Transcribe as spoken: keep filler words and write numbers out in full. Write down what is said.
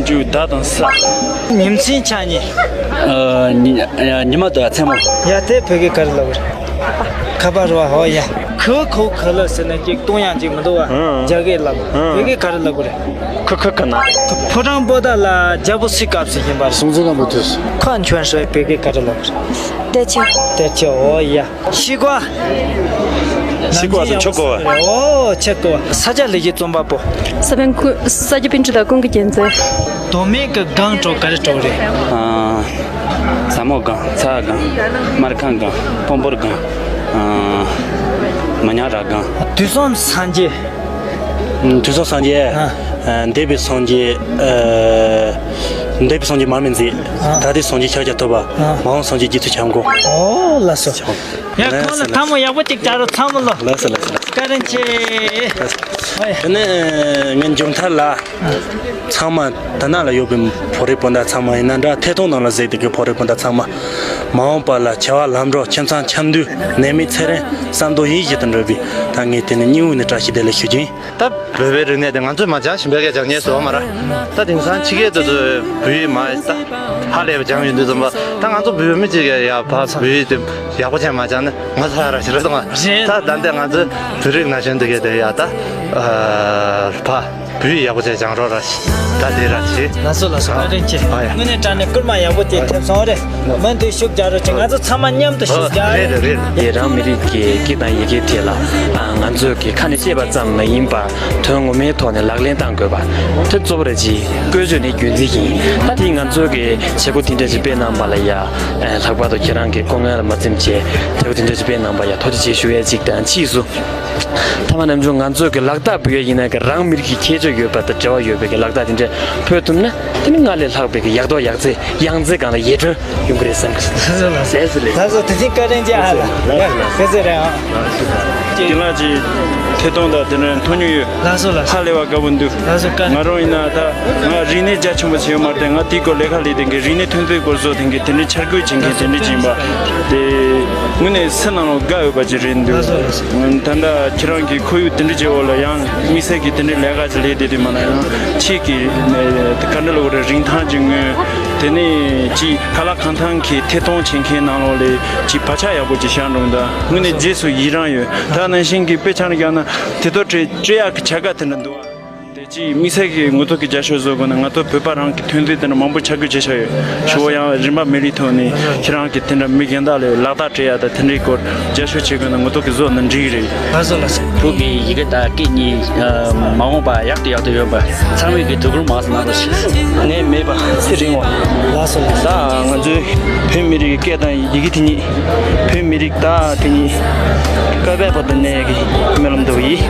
ཞུ་ཟླ་དང་ས། ཉིན་མཚན་ཆ་གཉིས། ཨ། ཉི་ཉི་མ་དང་མཚན་མོ། ཡ་དེ་བོད་སྐད་ག་རེ་ལབ་དགོས་རེད། ཁ་པར་རོ། ཧོ་ཡ། ཁུ་ཁུ་ཁུ་ལ་ཟེར་ན་ཅིག་གཏོང་ཡག་ཅིག་མི་འདུག་བ། ཨང་། རྒྱ་སྐད་ལབ། ཨང་། བོད་སྐད་ག་རེ་ལབ་དགོས་རེད། ཁུ་ཁུ་ཁུ་ན། ཕོ་བྲང་པོ་ཏ་ལ་རྒྱལ་པོ་སུའི་སྐབས་སུ་ཡིན་པ། སྲོང་བཙན་སྒམ་པོའི་དུས་སུ། ཁ་མཆོན་ཧྲོའི་བོད་སྐད་ག་རེ་ལབ་དགོས་རེད། ཏེ་ཆི། ཏེ་ཆི། ཨོ་ཡ། ཤི་ཀ། ཤི་ཀ་ཟེར་ཆོ་ཀ་བ། ཨོ་ཆོ་ཀ་བ། ས་སྐྱ་ལེགས་བཤད་རྩོམ་པ་པོ། ས་པཎ་ཀུན། ས་སྐྱ་པཎ་ཆེན་དང་ཀུན་གྱི་རྒྱལ་མཚན། མདོ་སྨད་ཀྱི་སྒང་དྲུག་ག་རེ་དྲུག་རེད། ཨ། ཟ་མོ་སྒང་། ཚྭ་སྒང་། སྨར་ཁམས་སྒང་། སྤོ་འབོར་སྒང་། ཨ། མི་ཉག་ར་སྒང་། དུས་གསུམ་སངས་རྒྱས། དུས་གསུམ་སངས་རྒྱས། ཨ། ཨ། འདས་པའི་སངས་རྒྱས། ཨ། འདས་པའི་སངས་རྒྱས་མར་མེ་མཛད། ཨ། ད་ལྟའི་སངས་རྒྱས་ཤཱཀྱ་ཐུབ་པ། ཨ། མ་འོངས་སངས་རྒྱས་རྗེ་བཙུན་བྱམས་མགོན། ཨོ་ལགས་སོ། ཡ། ལགས་སོ། ཁོང་ལ་ལགས་སོ། ཐལ་མོ་ཡག་པོ་ཅིག་སྦྱར་རོགས། ཚང་མ་ལོ། ལགས་སོ་ལགས་སོ་ལགས་སོ། བཀའ་དྲིན་ཆེ། ཨ་ཡ། དེ་ནས་ངའི་མཇུག་མཐར་ལ། ཚང་མ་དེ་ན་ལ་ཡོད་པའི་བོད་རིགས་སྤུན་ཟླ་ཚང་མ་ཡིན་ན་འདྲ། ཐད་གཏོང་ནང་ལ་གཟིགས་བསྡད་པའི་བོད་རིགས་སྤུན་ཟླ་ཚང་མ། མ་འོངས་པ་ལ་བྱ་བ་ལམ་འགྲོ། ཁྱིམ་ཚང་འཆམ་མཐུན། ནད་མེད་ཚེ་རིང་། བསམ་དོན་ཡིད་བཞིན་དུ་འགྲུབ་པའི། ད་ངས་དེ་ནས་སྙིང་དབུས་ནས་བཀྲ་ཤིས་བདེ་ལེགས་ཞུ་རྒྱུ་ཡིན། ད་བོད་པའི་རིག་གནས་དེ་ང་ཚོས་མ་སྦྱངས་ཤིང་བོད་སྐད་སྦྱང་མཁན་བཟོ་བ་མ་རེད། ད་དེང་སང་ཕྱི་རྒྱལ་དེ་ཚོས་བོད་ཡིག་མ་ད་ཧ་ལས་པ་སྦྱངས་ཡོང་དུས་ཙམ་པ། ད་ང་ཚོ་བོད་མི་གཅིག་གིས་ཡ་ཕ་བོད་ཡིག་དེ་ཡག་པོ་བྱས་མ་སྦྱངས་ན་ངོ་ཚ་ཡ་ར་ཞིག་རེད་དང་། རེད། ད་ད་འདི་ང་ཚོ་བོད་རིགས་ན་གཞོན་འདི་གས་དེ་ཡ་ད་ཨ་ཕ་བོད་ཡིག་ཡག་པོ་བྱས་སྦྱང་རོགས་ར་ཞིག་ད་དེ་ར་ཞིག་ལགས་སོ་ལགས་སོ། བཀའ་དྲིན་ཆེ། ཨ་ཡ། དངོས་གནས་དྲང་གནས་སྐུལ་མ་ཡག་པོ་དེ་ཐེབས་སོང་རེད། མུ་མཐུད་ཤུགས་རྒྱག་རོགས་གྱིས། ང་ཚོ་ཚང་མ་མཉམ་དུ་ཤུགས་རྒྱག་ཨ། རེད་རེད་རེད། དེ་རང་མི་རིགས་ཀྱི་སྐད་དང་ཡི་གེ་དེ་ལ། ཨ། ང་ཚོས་ཀྱི་ཁ་ནས་བཤད་པ་ཙམ་མ་ཡིན་པར་དོན་ངོ་མའི་ཐོག་ནས་ལག་ལེན་བསྟར་དགོས་པ། དེ་གཙོ་བོ་རེད་ཅེས་བཀོལ་སྤྱོད་ནི་རྒྱུན་འཛིན་ཡིན། ད་དེ་ང་ཚོས་ཀྱི་བྱེད་སྒོ་དེ་འདྲ་ཞིག་སྤེལ་གནང་བ་ལ་ཡ། ཨ། ལྷག་པར་དུ་ཁྱེད་རང་གི་སྐུ་ངལ་ལ་མ་འཛེམས་བྱས་བྱེད་སྒོ་དེ་འདྲ་ཞིག་སྤེལ་གནང་བ་ཡ་ཐུགས་རྗེ་ཆེ་ཞུ་ཡས་གཅིག་དང་། ཕྱིས་སུ་མཐའ་མ་ནམ་བྱུང་ང་ཚོས་ཀྱི་ལག་རྟགས་འབུལ་ཡས་ཡིན་ན་ཀྱི་རང་མི་རིགས་ཀྱི་ཁྱད་ཆོས་ཡོད་པ་དང་འབྲེལ་བ་ཡོད་པའི་ཀྱི་ལག་རྟགས་དེ་འདྲ་ཕུལ་ཐུབ་ན། དེ་ནི་སྔར་ལས་ལྷག་པའི་གི་ཡག་ཐོག་ཡག་བརྩེགས་ཡང་རྩེ་སྒང་ལ་ཡར་ཐོན་ཡོང་གི་རེད་བསམ་གི། ལགས་སོ་ལགས་སོ། ལགས་སོ་ལགས་སོ། ལགས་སོ། དེ་བཞིན་བཀའ་དྲིན་ཆེ་ཨ་ལགས། ལགས་སོ་ལགས་སོ། ལགས་སོ་རེད་ཨ། རྒན་ལགས་ཀྱིས་ཐད་གཏོང་དང་དེ་འདྲ་མཐོང་མྱོང་ཡོད། ལགས་སོ་ལགས་སོ། ཧ་ལས་པ་དགའ་པོ་འདུག་ལགས་སོ་བཀའ། ང་རང་ཡིན་ན་ད་ང་རིག་གནས་རྒྱ་ཆེན་པོ་ཞིག་ཡོད་མ་རེད་དེ། ང་དེའི་སྐོར་ལས་ཀ་ལས་དེ་གའི་རིག་གནས་ཐོན་རྫས་སྐོར་བཟོ་དེ་གའི་དེ་འདྲའི་འཆར་འགོད་བྱེད་མཁན་དེ་འདྲ་ཅིག་ཡིན་པ། དེ་དངོས་གནས་སེམས་ནང་ལ་དགའ་འོས་པ་ཅིག་རེད་འདུག་ལགས་སོ་ལགས་སོ། ད་ལྟ་ཁྱེད་རང་གི་ཁོར་ཡུག་དེ་འདྲ་ཅིག་འོག་ལ་ཡང་དམིགས་བསལ་གྱི་དེ་འདྲའི་ལས་ཀ་ཅིག་ལས་བསྡད་དུས་མ་ན་ཡང་ཁྱེད་ཀྱི་ག་འདྲ་ལབ་དགོས་རེད། རིན་ཐང་གི་ངོས་དེ་ནས་ཅིག་ག་ལ་གང་ཐང་གི་ཐད་གཏོང་བྱེད་མཁན་ནང་ལོགས་ལས་ཅིག་བག་ཆགས་ཡག་པོ་ཅིག་བཞག་འགྲོ་གི་འདུག་དངོས་གནས་རྗེས་སུ་ཡི་རང་ཡོད། ད་ནང་བཞིན་གྱི་དཔེ་ཆ་ནས་བཞག་ན་དེ་ཚོ་སྤྲད་སྤྲད་ཡག་གི་བྱ་དགའ་དེ་འདྲ་འདུག་ཨ། དེ་ཅིག་དམིགས་བསལ་གྱི་ངོ་ཐོག་གི་རྒྱབ་སྐྱོར་བཟོ་དགོས་ན་ང་ཚོ་བོད་པ་རང་གི་ཐོན་རྫས་དེ་འདྲ་མང་པོ་ཆ་བགོས་བྱས་བཞག་ཡོད། ཞུ་བ་ཡང་རིན་པ་མེད་པའི་ཐོག་ནས་ཁྱེད་རང་གི་དེ་འདྲ་མི་གཞན་དག་ལ་ལག་རྟགས་སྤྲད་ཡ་དང་དེ་འདྲའི་སྐོར་རྒྱབ་སྐྱོར་བྱེད་དགོས་ན་ངོ་ཐོག་གི་བཟོ་ན་འགྲིག་གི་རེད། ལགས་སོ་ལགས་སོ། བོད་ཀྱི་ཡི་གེ་དང་སྐད་གཉིས་མ་འོངས་པ་ཡག་ཏུ་ཡག་ཏུ་ཡོང་བར་ཚང་མས་ཀྱི་ཐུགས་ཁུར་མང་ཙམ་གནང་རོགས་ཞུ། ནད་མེད་པ་ཚེ་རིང་བ། ལགས་སོ་ལགས་སོ། ད་ང་ཚོའི་བོད་མི་རིགས་ཀྱི་སྐད་དང་ཡི་གེ་དེ་ཉིད། བོད་མི་རིགས་ད་དེ་ཉིད་བཀའ་བར་དུ་གནས་ཀྱི་སྨོན་ལམ་འདེབས་ཡིན།